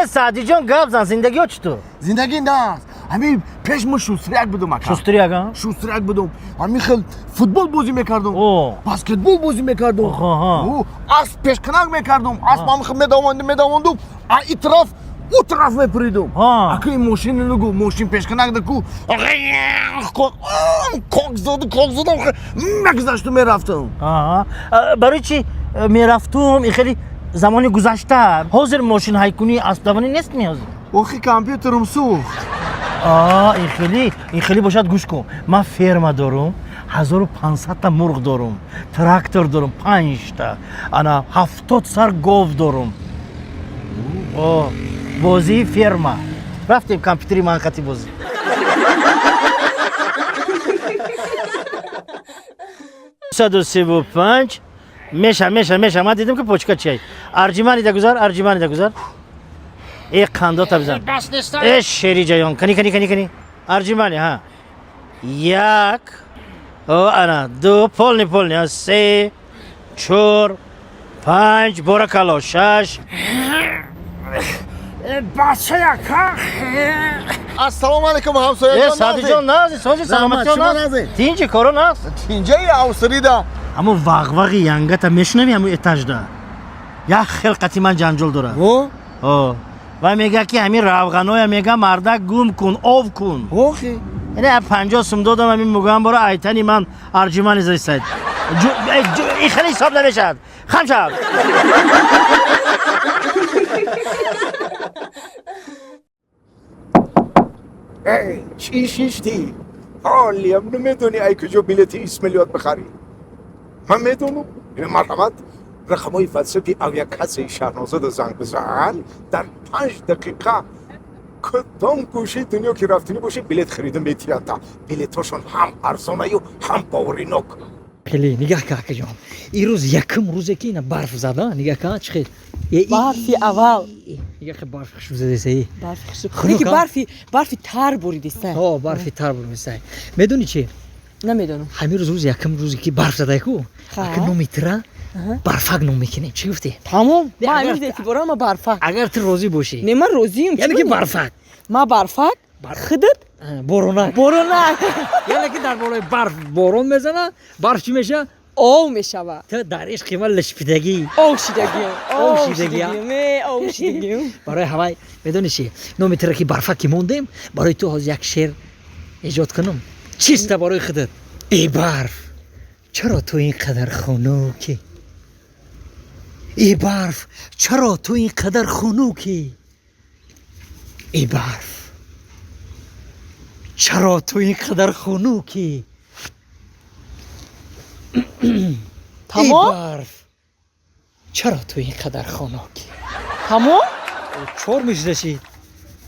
Саъдиҷон, гап зан, зиндагиё чӣ ту? Зиндагӣ наст. Ҳамин пеш мо шустряк будум, ака. Шустряк, а? Шустряк будум. Ҳамин хел футбол бозӣ мекардум. Баскетбол бозӣ мекардум. Асп пешканак мекардум. Асп ҳамин хел медавондум, медавондум. А и тараф, у тараф мепуридум. Ака, ин мошин нагу, мошин пешканак даку. Кок заду, кок задам, мегузашту мерафтум. Барои чи мерафтум? Ин хеле замони гузашта. Ҳозир мошин ҳайкунӣ, аспдавонӣ нест ми ҳозир? Охи, компютерум сӯхт. Ин хеле, ин хеле бошад, гӯш кун. Ман ферма дорум, 1500-та мурғ дорум, трактор дорум, панҷта, ана 70 сар гов дорум. Бозии ферма. Рафтем, компютери ман қати бозӣ. 135 меша, меша, меша. Ман дидам, ки почка чиай. Арҷиманида гузар, арҷиманида гузар. Э, қандота бизан. Э, шери ҷаён, кани, кани, кани, кани. Арҷимани, ҳа. Як, о, ана, ду, полный, полный, се, чор, панҷ, боракало, шаш. Бача, яка. Ассалому алайкум, ҳамсояҷон. Э, Саъдиҷон, нази, сози, саломатиён, наз. Тинҷи, коро наз. Тинҷаи авсрида. Ҳамун вағвағи янгата мешунавӣ, ҳамун этажда. Як хел қати ман ҷанҷол дорад. О. Ва мега, ки ҳамин равғаноя, мега, мардак гум кун, ов кун. Охи. Яъне 50 сум додам, ҳамин мугам бора айтани ман арҷимани зайсайд. Ин хеле ҳисоб намешавад. Хам шав. Чӣ шиштӣ? Ҳолиям намедонӣ, ай куҷо билети Исмаилиёт бихарӣ? Ман медонам. Марҳамат, рақамҳои ватсапи авиакассаи Шаҳнозада занг бизан, дар 5 дақиқа кудом гӯшаи дунё ки рафтанӣ бошӣ, билет харида метиҳанда. Билетҳошон ҳам арзонаю, ҳам боваринок. Хеле нигаҳ ка, акаҷон, ирӯз якум рӯзе, ки ина барф зада, нигаҳ ка, чӣ хел. Барфи аввал. Нигаҳ, барф хушб задеса. Барфи хушб, ки барфи тар буридиста. О, барфи тар буридиста. Медонӣ чи? Намедонам. Ҳамин рӯз, рӯзи якум рӯзе, ки барф задай ку, ака, номи тира Барфак ном мекунем. Чӣ гуфтӣ? Тамом, ман имрӯз эътиборам, ма Барфак. Агар ту розӣ бошӣ. Не, ман розием. Яъне ки Барфак. Ма Барфак, худат? Боронак. Боронак. Яъне ки дар болои барф борон мезана, барф чӣ меша? Ов мешава. Ту дар ишқи ман лишпидагӣ. Ов шидагиам. Ов шидагиам. Ов шидагиам. Барои ҳавай, медонӣ чи, номи тура ки Барфак ки мондем, барои ту ҳозир як шеър эҷод кунам, чиста барои худат. Э, барф, чаро ту ин қадар хунукӣ? Э, барф, чаро ту ин қадар хунукӣ? Э, барф, чаро ту ин қадар хунукӣ? Тамом. Барф, чаро ту ин қадар хунукӣ? Тамом. Чор мешидаши,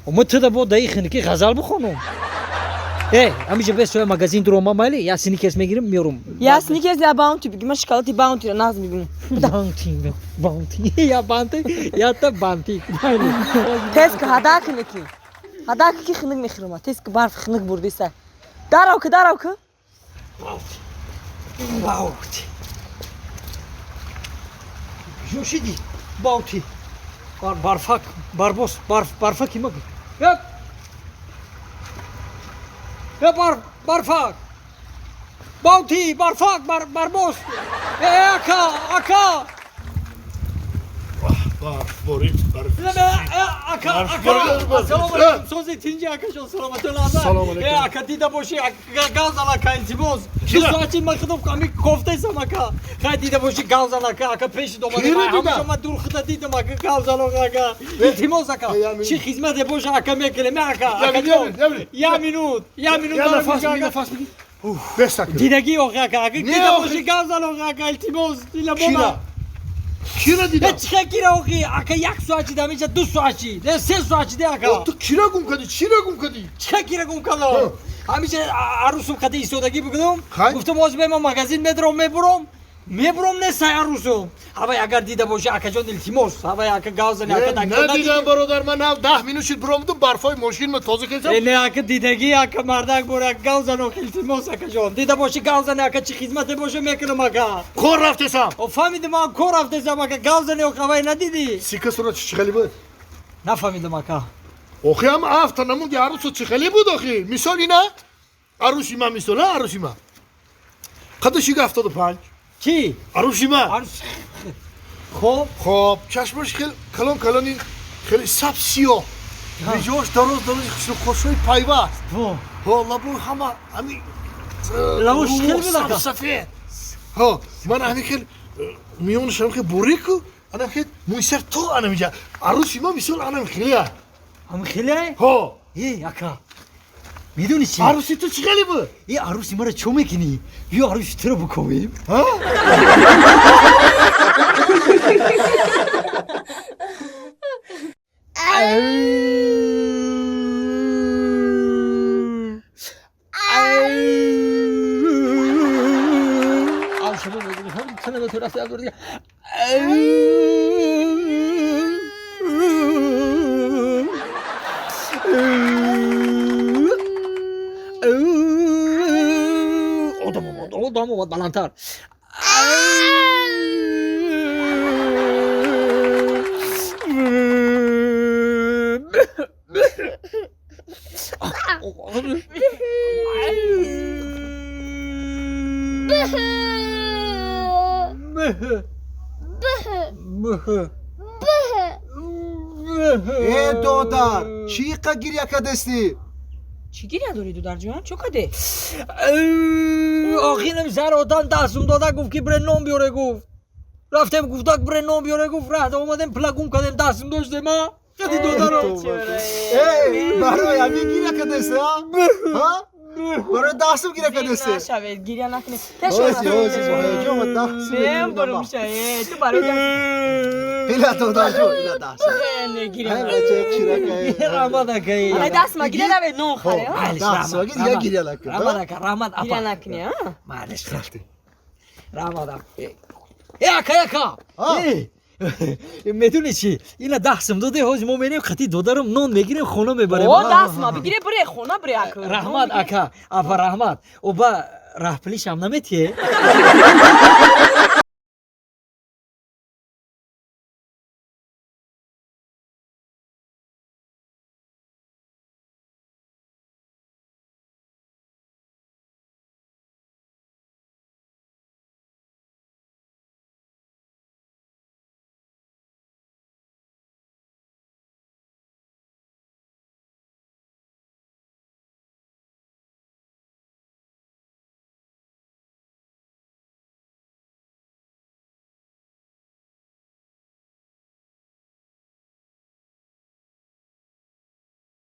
ма туда бо даи хунукӣ ғазал бихонум. Э, ҳамиҷа бесоя магазин дурома, майли, я Сникерс мегирим, меёрум. Я Сникерс, я Баунти биги, ман шоколади Баунтиро нағз мебинам. Баунти, Баунти, я Банти, я та Банти. Тез ки, ҳада кунӣ, ки ҳада ки хунук мехӯрама. Тез ки, барф хунук бурдиса. Дарав ки, дарав ки. Баунти ҷӯшиди, Баунти, Барфак, Барбос, барф, Барфаки ма, я я бар, Барфак, Баунти, Барфак, Барбос, э, ака, ака. Барф борид, барф. Ака, ака, ассалому алайкум, сози, тинҷи, акашон, саломатон. Салом алайкум. Э, ака, дида бошӣ, гав зан, ака, илтимос. 2 соати ман худам ами кофтаисам, ака. Хай, дида бошӣ, гав зан, ака, ака, пеши домада. Ҳамаҷо ман дур худа дидам, ака, гав зан, ака, илтимос, ака. Чӣ хизмате боша, ака, мекунем, ака. Я минут, я минут. Нафас бигир. Дидагӣ охи, ака, ака, дида бошӣ, гав зан, охи, ака, илтимос, дила. Кира дидам? Чӣ кира, охи, ака? 1 соат чида меша, 2 соат чи, 3 соат чида, ака. Ту кира гум кардӣ? Чира гум кардӣ? Чӣ кира гум кардам? Ҳамиша арӯсум қати истодагӣ бикунам, гуфтам, ҳозир ман магазин медаром, мебуром, мебуром, несай арӯсум. Ҳавай, агар дида бошӣ, акаҷон, илтимос, ҳавай, ака, гав зани, ака. Надидам, бародар. Ман нав 10 минут шуд биромадум, барфҳои мошинма тоза кардам. Не, ака, дидагӣ, ака, мардак бора, гав зан, ох, илтимос, акаҷон, дида бошӣ, гав зани, ака, чӣ хизмате боша, мекунам, ака. Кор рафтесам. Фаҳмидим, ман кор рафтесам, ака, гав зани, ох, ҳавай, надидӣ? Сика сурат чӣ хеле буд? Нафаҳмидам, ака. Охи ҳам афта намуди арӯсо чӣ хеле буд охи? Мисол ина арӯси ма, мисол арӯси ма. Қадаш 75. Чӣ? Арӯси ма. Хоб? Хоб, чашмаш хел калон калони хеле саб сиёҳ. Риҷош дароз дароз хушрӯқошҳои пайваст. Ҳо, лабои ҳама ҳами лабош хел буд ака. Сафед. Ҳо, ман ҳами хел миёнашам хел бурику, анам хел мӯйсар то анам инҷа. Арӯси ма мисол анам хеле. Ҳам хеле? Ҳо. Э, ака. Медонӣ чӣ? Арӯси ту чӣ хеле буд? Э, арӯси маро чо мекунӣ? Биё арӯси туро бикобем. Ҳа? Одам омад баландтар. Э, додар, чӣ қа гиря кардастӣ? Чӣ гиря дорӣ, додарҷон? Чо каде? Охирам сар одам дастум дода, гуфт ки бре нон биёре, гуфт. Рафтем, гуфтак бре нон биёре, гуфт, раҳта омадем, пула гум кардем, дастум доштем, а? Кади додаро. Э, барои ҳамин гиря кардастӣ, а? Ҳа? Барои дастум гиря кардастӣ? Нашавед, гиря накунед. Ту барои Ила додарҷон, ила даст. Раҳмат, ака. Даст ма гиря навед, нон харе. Даст ма гиря, гиря накун. Раҳмат, ака, раҳмат, апа. Гиря накунӣ, а? Маълиш, рафтем. Раҳмат, апа. Э, ака, ака. Медонӣ чӣ? Ина 10 сум доде, ҳозир мо мерем қати додарам нон мегирем, хона мебарем. О, даст ма бигире, бире хона, бире, ака. Раҳмат, ака, апа, раҳмат. Оба раҳпулишам наметиҳе?